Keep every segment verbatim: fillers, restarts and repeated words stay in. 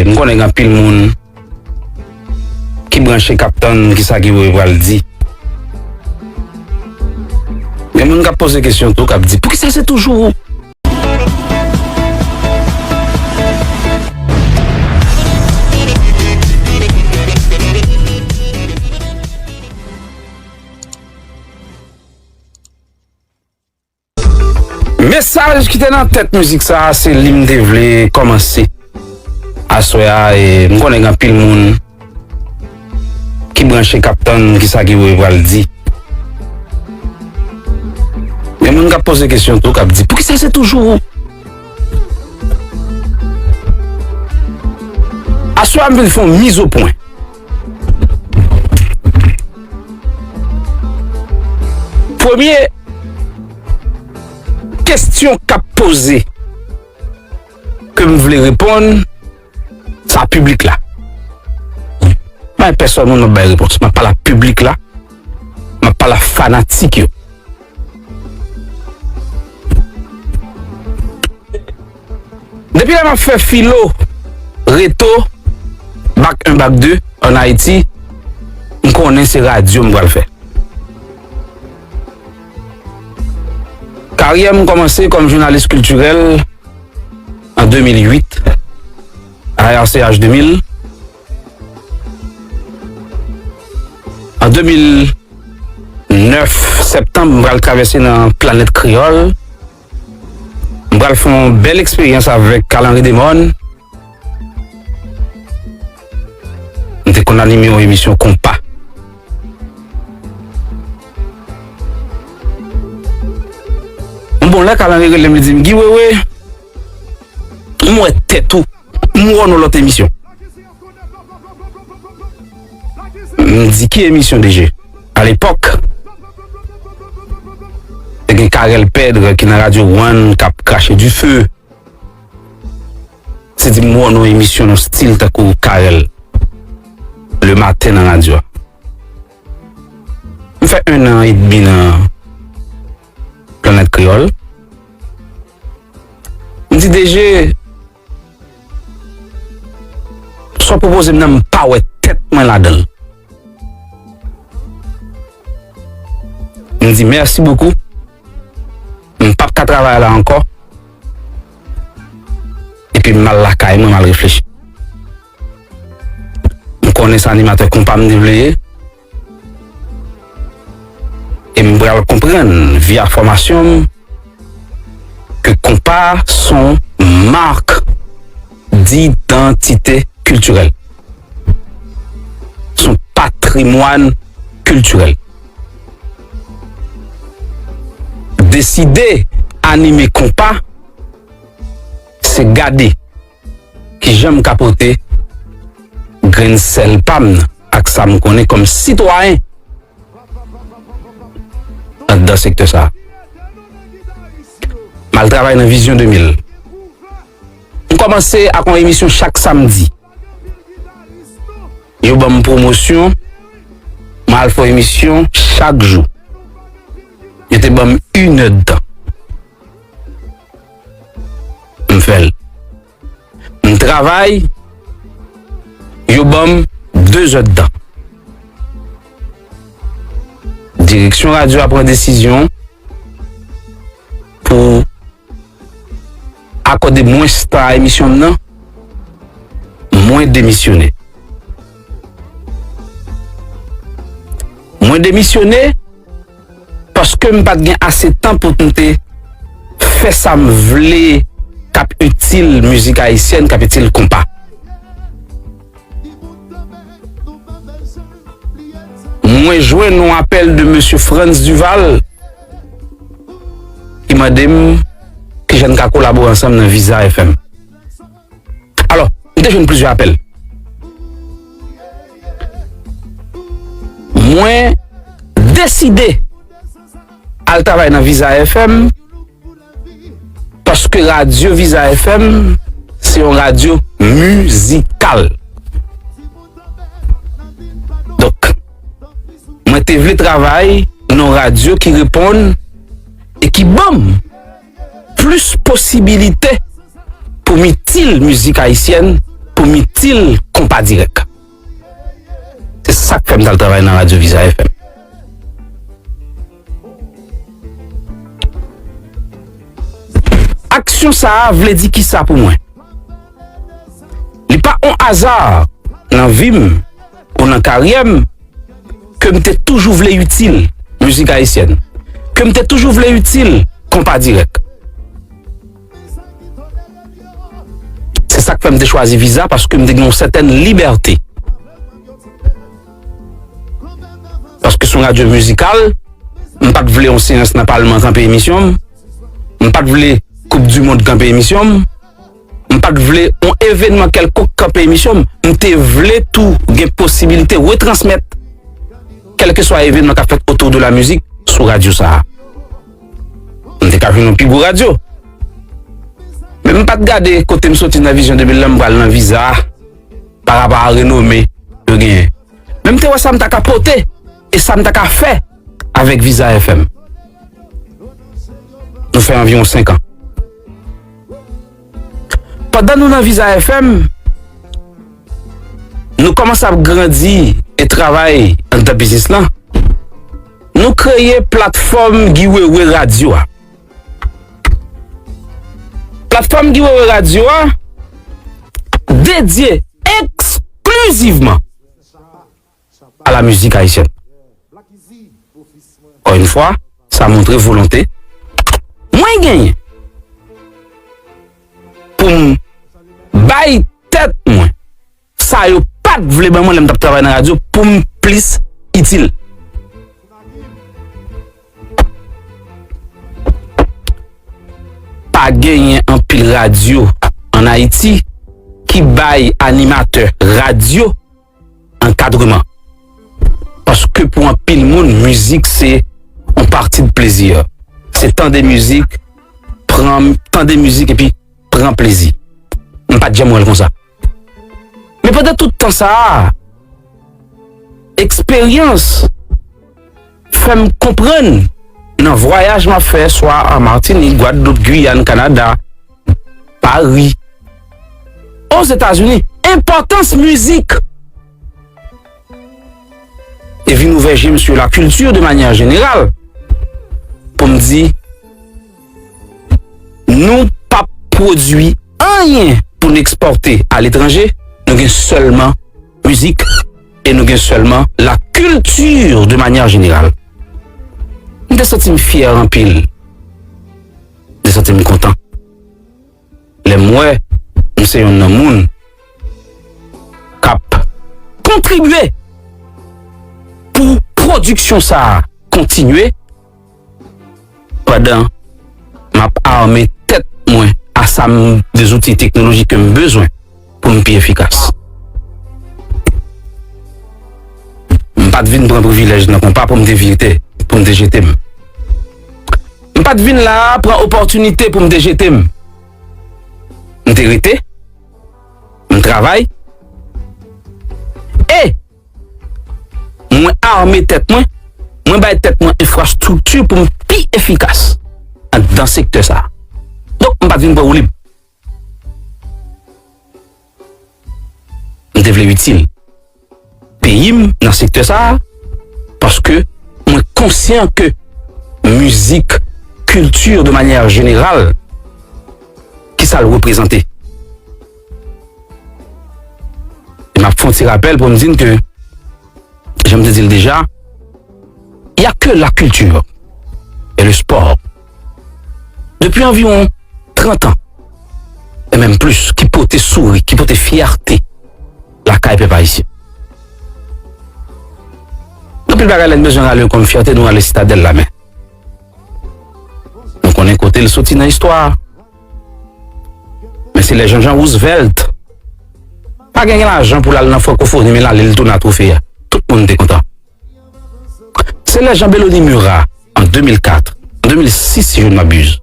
M konnen gen anpil moun ki branche, k ap tann kisa Guy Wewe pral di. Gen moun k ap poze kesyon tou, k ap di, "Poukisa se toujou ou?" Mesaj ki te nan tèt mizik sa a, se li m te vle kòmanse aswè a, e m konnen gen anpil moun ki branche, k ap tann kisa Guy Wewe pral di. Gen moun k ap poze kesyon tou, k ap di, "Poukisa se toujou ou?" Aswè a, m vin fè yon mizopwen. Premye kesyon k ap poze, ke m vle reponn, se a piblik la. M pa gen pèsòn moun m ap bay repons. M ap pale a piblik la. M ap pale a fanatik yo. Depi lè m ap fè filo, reto, bak en, bak de, ann Ayiti, m konnen se radyo m pral fè. Karyè m kòmanse kòm jounalis kiltirèl an de mil uit, A R C H de mil. An de mil nèf, septanm, m pral travèse nan Planèt Kreyòl. M pral fè yon bèl eksperyans avèk Carl Henry Demorne. M te konn anime yon emisyon konpa. Yon bon lè, Carl Henry rele m, li di m, "Guy Wewe, m wè tèt ou, m wè w nan lòt emisyon." M di, "Ki emisyon, D J?" Alepòk, te gen Carel Pedre ki nan Radyo One k ap krache dife. Se di m wè w nan emisyon nan stil tankou Carel le maten nan radyo a. M fè en an edmi nan Planèt Kreyòl. M di, "D J, sa w pwopoze m nan, m pa wè tèt mwen ladan l." M di, "Mèsi bokou. M p ap ka travay la ankò." Epi m al lakay mwen, m al reflechi. M konnen se animatè konpa m te vle ye. E m pral konprann, via fòmasyon m, ke konpa se yon mak didantite kiltirèl. Se yon patrimwàn kiltirèl. Deside anime konpa, se gade kijan m ka pote grenn sèl pa m nan ak sa m konnen kòm sitwayen anndan sektè sa a. M al travay nan Vizyon de mil. M kòmanse ak yon emisyon chak samdi. Yo ban m pwomosyon, m al fè yon emisyon chak jou. Yo te ban m inèdtan. M fè l. M travay, yo ban m dezèdtan. Direksyon radyo a pran desizyon pou akòde mwens tan a emisyon m nan, mwen demisyone. Mwen demisyone paske m pa t gen ase tan pou m te fè sa m vle k ap itil mizik ayisyèn, k ap itil konpa. Mwen jwenn yon apèl de mesye Frantz Duval ki mande m kijan n ka kolabore ansanm nan Visa F M. Alò, m te jwenn plizyè apèl. Mwen deside al travay nan Visa F M paske radyo Visa F M se yon radyo mizikal. Donk, mwen te vle travay nan yon radyo ki reponn e ki ban m plis posibilite pou m itil mizik ayisyèn, pou m itil itil konpa dirèk. Se sa k fè m t al travay nan radyo Viza F M. Aksyon sa a vle di kisa pou mwen? Li pa on aza nan vi m ou nan karyè m ke m te toujou vle itil mizik ayisyèn, ke m te toujou vle itil konpa dirèk. Se sa k fè m te chwazi Viza, paske m te gen yon sètèn libète. Paske se yon radyo mizikal, m pa t vle yon seyans nan palman kanpe emisyon m, m pa t vle koup di mond kanpe emisyon m, m pa t vle yon evènman kèlkonk kanpe emisyon m, m te vle tou gen posibilite retransmèt kèlkeswa evènman k ap fèt otou de la mizik sou radyo sa a. M te ka jwenn yon pi gwo radyo. Men m pa t gade kote m soti nan vizyon de mil lan, m pral nan Viza pa rapò a renome yo genyen. Men m te wè sa m ta ka pote e sa m ta ka fè avèk Viza F M. Nou fè anviwon senk an. Pandan nou nan Viza F M, nou kòmanse ap grandi e travay anndan biznis lan. Nou kreye platfòm Guy Wewe Radio a. Platfòm Guy Wewe Radio a dedye eksklizivman a la mizik ayisyèn. Ankò yon fwa, sa montre volonte mwen genyen pou m bay tèt mwen sa yo pa t vle ban mwen lè m t ap travay nan radyo pou m plis itil. Pa genyen anpil radyo ann Ayiti ki bay animatè radyo ankadreman. Paske pou anpil moun, mizik se yon pati de plezi. Se tande mizik, pran, tande mizik epi pran plezi. M pa t janm wè l konsa. Men pandan tout tan sa a, eksperyans fè m konprann nan vwayaj m ap fè, swa an Matinik, Gwadloup, Giyàn, Kanada, Pari, Ozetazini, enpòtans mizik. E vin ouvè je m sur la culture de manière générale. Pou m di, nou p ap pwodui anyen pou n ekspòte aletranje, nou gen sèlman mizik e nou gen sèlman la culture de manière générale. M te santi m fyè anpil. M te santi m kontan lè m wè m se yonn nan moun k ap kontribye pou pwodiksyon sa a kontinye pandan m ap ame tèt mwen a sa m, de zouti teknolojik ke m bezwen pou m pi efikas. M pa t vin pran privilèj nan konpa pou m te vire tè, pou m te jete m. M pa t vin la a pran opòtinite pou m te jete m. M te rete, m travay, e mwen ame tèt mwen, mwen bay tèt mwen enfrastrikti pou m pi efikas anndan sektè sa a. Donk, m pa t vin pran woulib. M te vle itil peyi m nan sektè sa a, paske mwen konsyan ke mizik, kilti de manyè jeneral, ki sa l reprezante. E m ap fè yon ti rapèl pou m di n ke, jan m te di l deja, il y a que la culture et le sport. Depi anviwon trant an, e menm plis, ki pote souri, ki pote fyète lakay pèp ayisyen. Anpil bagay, lè n bezwen rale yo kòm fyète, nou rale Sitadèl la, men nou konnen kote l soti nan istwa a. Men se lè Jean Jean Roosevelt pa gen lajan pou l al nan frankofoni, men l ale, l tounen a twofe a. Tout moun te kontan. Se lè Jean Bellony Murat, an de mil kat, an de mil sis, si je ne m'abuse,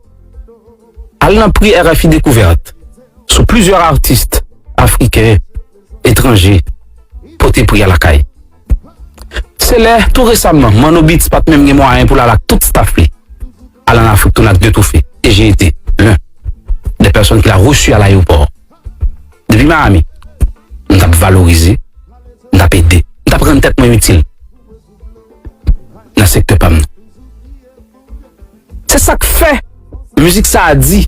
al nan pri R F I Découverte, sou plizyè atis afriken, etranje, pote pri a lakay. Se lè, tou resaman, Manno Beats pa t menm gen mwayen pou l al ak tout staff li, al an Afrik tounen ak de twofe, et j'ai été l'un des personnes qu'il a reçu à l'aéroport. Depi Miami, m t valorize, m t ap ede. M t ap rann tèt mwen itil nan sektè pa m nan. Se sa k fè mizik sa a di,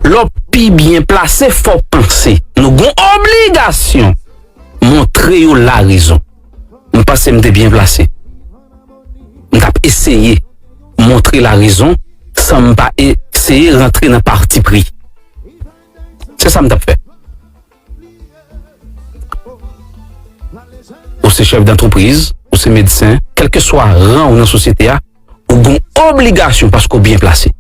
lè w pi byen plase, fò w panse. Nou gen obligasyon montre yo larezon. M panse m te byen plase. M t ap eseye montre larezon san m pa eseye rantre nan patipri. Se sa m t ap fè. Ou se chèf dantrepriz, ou se medsen, kèlkeswa ran ou nan sosyete a, ou gen obligasyon paske w byen plase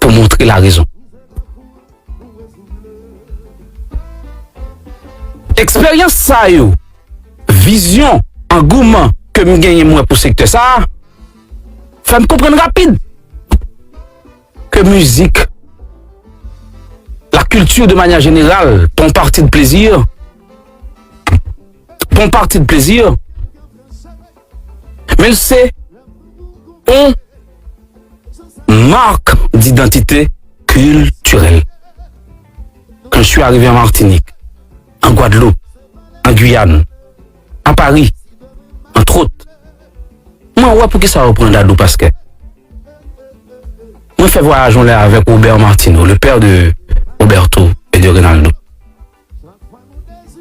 pou montre larezon. Eksperyans sa yo, vizyon, angouman ke m genyen m wè pou sektè sa a, fè m konprann rapid ke mizik, la culture de manière générale, pa yon pati de plezi, pa yon pati de plezi, men l se yon marque d'identité culturelle. Quand je suis arrivé en Martinique, en Guadeloupe, en Guyane, à Paris, entre autres, mwen wè poukisa yo pran Dadou Pasquet. Mwen fè vwayaj yon lè avèk Robert Martineau, le père de Roberto et de Reynaldo.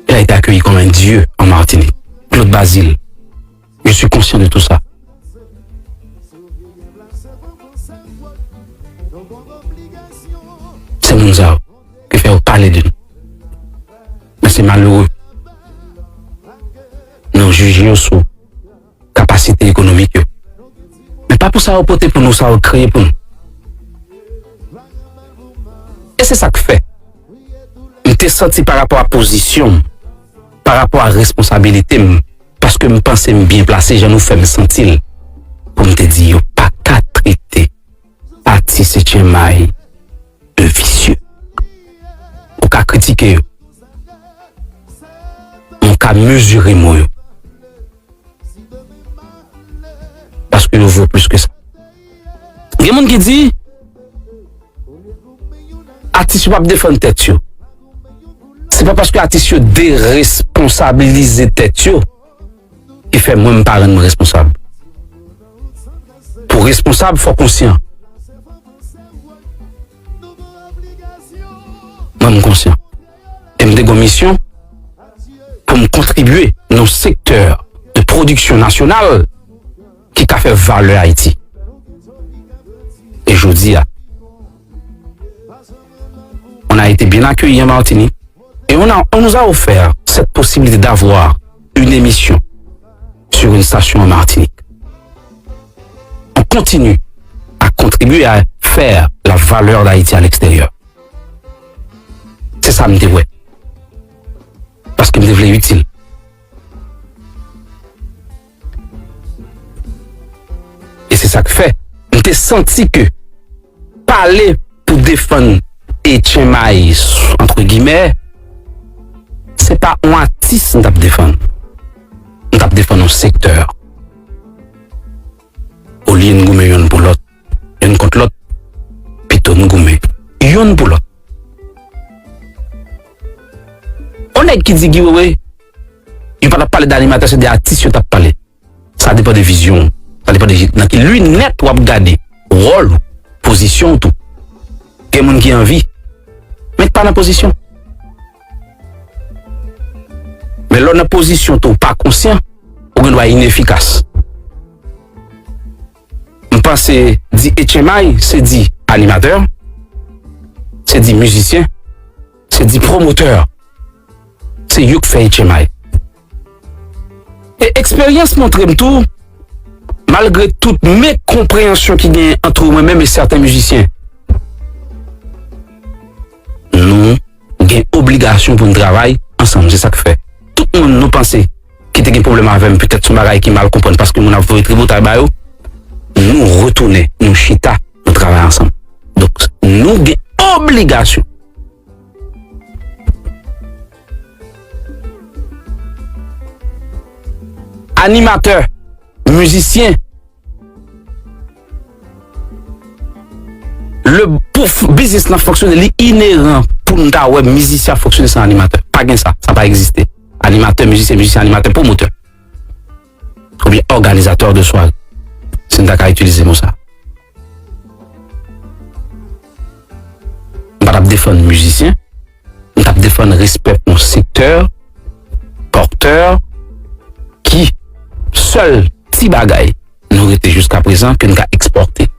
Il a été accueilli comme un dieu en Martinique. Claude Bazile, je suis conscient de tout ça. Se moun sa yo ki fè yo pale de nou. Men se malere. Nou jije yo sou kapasite ekonomik yo. Men pa pou sa yo pote pou nou, sa yo kreye pou nou. E se sa k fè m te santi pa rapò a pozisyon m, pa rapò a responsabilite m, paske m panse m byen plase, jan nou fè m santi l, pou m te di yo pa ka trete atis Etchenmay de visye. Ou ka kritike yo, men ou ka mezire mo yo. Paske yo vo plis ke sa. Gen moun ki di, atis yo p ap defann tèt yo. Se pa paske atis yo deresponsabilize tèt yo ki fè mwen m pa rann mwen responsab. Pou responsab, fò konsyan. Mwen, m konsyan. E m te gen misyon pou m kontribye nan yon sektè de pwodiksyon nasyonal ki ka fè valè Ayiti. E jodi a, on a été bien accueilli en Martinique et on a, on nous a offert cette possibilité d'avoir une émission sur une station en Martinique. On continue à contribuer à faire la valeur d'Haïti à l'extérieur. Se sa m te wè. Paske m te vle itil. E se sa k fè m te santi ke pale pou defann Etchenmay, antre gimè, se pa yon atis m t ap defann. M t ap defann yon sektè. Olye n goumen yonn pou lòt, yonn kont lòt, pito n goumen yonn pou lòt. On nèg ki di Guy Wewe, yo pa t ap pale de animatè, se de atis yo t ap pale. Sa depann de vizyon w. Sa depann de nan ki linèt w ap gade wòl ou, pozisyon w tou. Gen moun ki anvi, men k pa nan pozisyon. Men lè w nan pozisyon tou, w pa konsyan, ou gen dwa inefikas. M panse di Etchenmay, se di animatè, se di mizisyen, se di pwomotè. Se yo k fè Etchenmay. E eksperyans montre m tou, malgre tout mekonpreyansyon ki genyen ant mwen menm e sèten mizisyen, nou gen obligasyon pou n travay ansanm. Se sa k fè tout moun nou panse ki te gen pwoblèm avè m, petèt se yon bagay ki mal konprann paske moun ap voye tripotay ba yo, nou retounen, nou chita, nou travay ansanm. Donk, nou gen obligasyon. Animatè, mizisyen, le, pou f-, biznis lan fonksyone, li ineran pou n ta wè mizisyen ap fonksyone san animatè. Pa gen sa, sa pa egziste. Animatè, mizisyen, mizisyen, animatè, pwomotè. Oubyen òganizatè de sware. Si n ta ka itilize mo sa. M pa t ap defann mizisyen, m t ap defann respè pou yon sektè, pòtè, ki sèl ti bagay nou rete jiska prezan ke n ka ekspòte,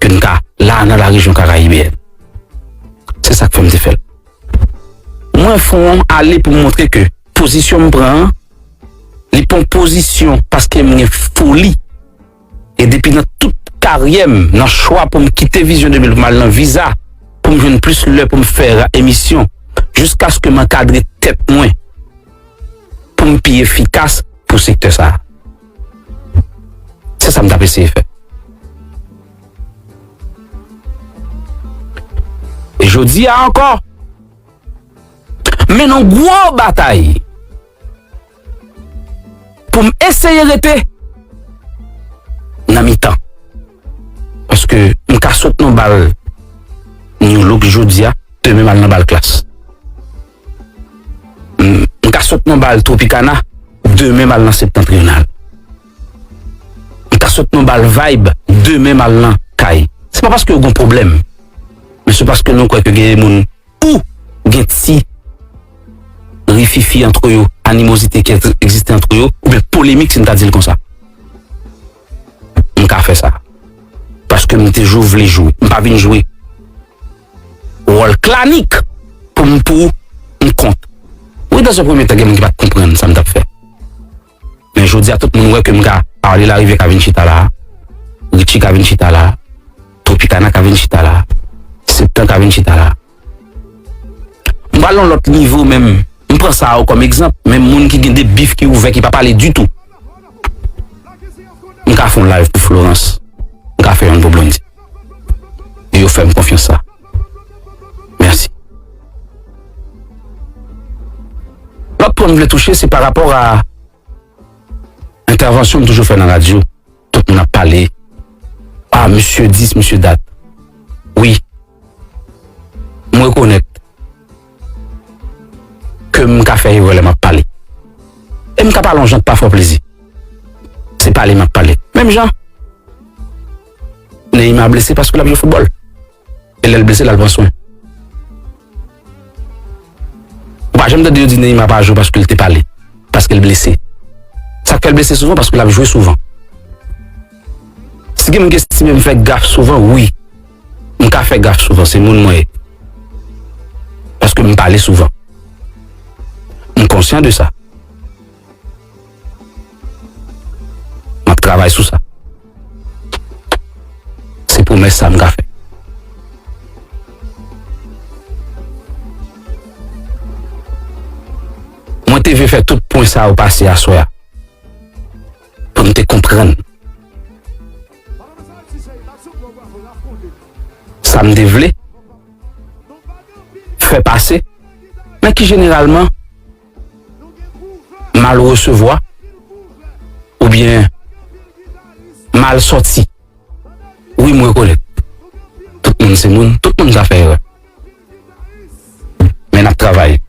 ke n ka la nan la rejyon karayibeyèn. Se sa k fè m te fè l. Mwen fè yon ale pou m montre ke pozisyon m pran an, li pa yon pozisyon paske m gen foli. E depi nan tout karyè m, nan chwa pou m kite Vizyon de mil pou m al nan Viza, pou m jwenn plis lè pou m fè ra-, emisyon, jiskaske m ankadre tèt mwen pou m pi efikas pou sektè sa a. Se sa m t ap eseye fè. E jodi a ankò, mennen yon gwo batay pou m eseye rete nan mitan. Paske m ka sot nan bal New Look jodi a, demen m al nan bal Klass. M, m ka sot nan bal Tropicana, demen m al nan Septentrional. M ka sot nan bal Vibe, demen m al nan Kay. Se pa paske yo gen pwoblèm, men se paske nou kwè ke gen moun ou gen ti rififi antre yo, animozite ki egziste antre yo, oubyen polemik, si n ta di l konsa. M ka fè sa. Paske m te jwe vle jwe. M pa vin jwe wòl klanik pou m pou m kont. Wi, dans un premier temps, gen moun ki pa t konprann sa m t ap fè. Men jodi a, tout moun wè ke m ka, Arly Larivière ka vin chita la, Richie ka vin chita la, Tropicana ka vin chita la, Septan ka vin chita la. M pral yon lòt nivo menm. M pran sa a kòm egzanp, menm moun ki gen de bif ki ouvè, ki pa pale ditou. M ka fè yon live pou Florence. M ka fè yon pou Blondy. E yo fè m konfyans sa. Mèsi. Lòt pwen m vle touche, se pa rapò a entèvansyon m toujou fè nan radyo. Tout moun ap pale. Ah, misye dis, misye dat. Wi. M rekonèt ke m ka fè erè lè m ap pale. E m ka pale yon jan k pa fè w plezi. Se pale m ap pale. Menm jan Neymar blese paske l ap jwe foutbòl. E lè l blese, l al pran swen. Ou pa janm tande yo di Neymar pa jwe paske l te pale, paske l blese. Sa k fè l blese souvan? Paske l ap jwe souvan. Si gen moun ki estime m fè gaf souvan, wi. M ka fè gaf souvan, se moun mwen ye. Paske m pale souvan. M konsyan de sa. M ap travay sou sa. Se pwomès sa m ka fè. Mwen te vle fè tout pwen sa yo pase aswè a. Pou n te konprann. Sa m te vle fè pase, men ki jeneralman mal resevwa oubyen mal sòti. Wi, m rekonèt. Tout moun se moun, tout moun ka fè erè. Men n ap travay.